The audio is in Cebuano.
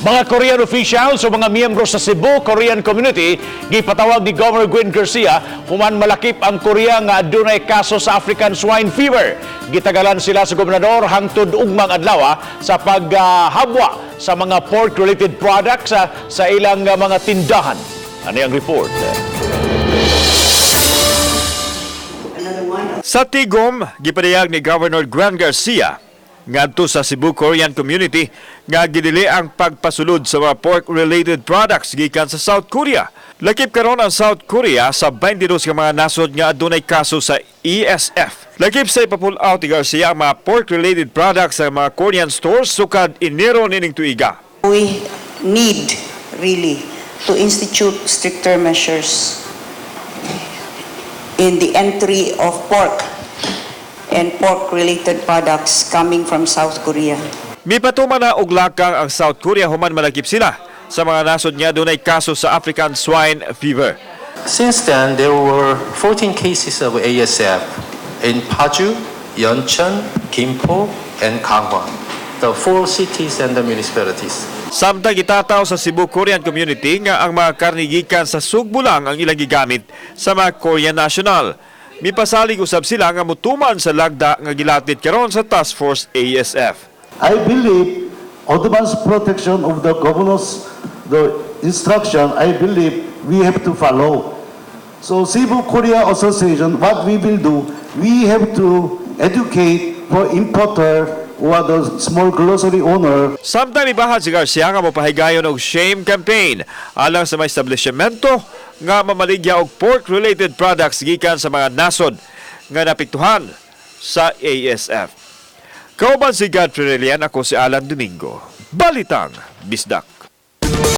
Mga Korean officials o mga miyembro sa Cebu Korean Community gipatawag ni Governor Gwen Garcia human malakip ang Korea nga adunay kaso sa African swine fever. Gitagalan sila sa gobernador hangtod ugmang adlaw sa paghabwa sa mga pork-related products sa ilang mga tindahan. Ano ang report? Sa Tigom, gipadayag ni Governor Gwen Garcia ngadto sa Cebu Korean Community nga gidili ang pagpasulod sa mga pork-related products gikan sa South Korea. Lakip karon ang South Korea sa 22 ka mga nasod nga adunay kaso sa ASF. Lakip sa ipa-pull out ni Garcia ang mga pork-related products sa mga Korean stores sukad Enero nining tuiga. We need really to institute stricter measures in the entry of pork and pork-related products coming from South Korea. Mipatuman na og lakang ang South Korea human malakip sila sa mga nasod nga dunay kaso sa African swine fever. Since then, there were 14 cases of ASF in Paju, Yeoncheon, Gimpo, and Gangwon, the four cities and the municipalities. Samtang gitataw sa Cebu Korean Community nga ang mga karni gikan sa Sugbo lang ang ilang gigamit sa mga Korean national. Mipasalig usab sila nga mutuman sa lagda nga gilatit karon sa Task Force ASF. I believe advance protection of the governor's the instruction, I believe we have to follow. So Cebu Korea Association, what we will do, we have to educate for importer or the small grocery owner. Samtang ibahad si Garcia nga mopahigayon og shame campaign alang sa mga establishmento nga mamaligya og pork-related products gikan sa mga nasod nga napiktuhan sa ASF. Kauban si Godfrey Relian, ako si Alan Domingo. Balitang Bisdak.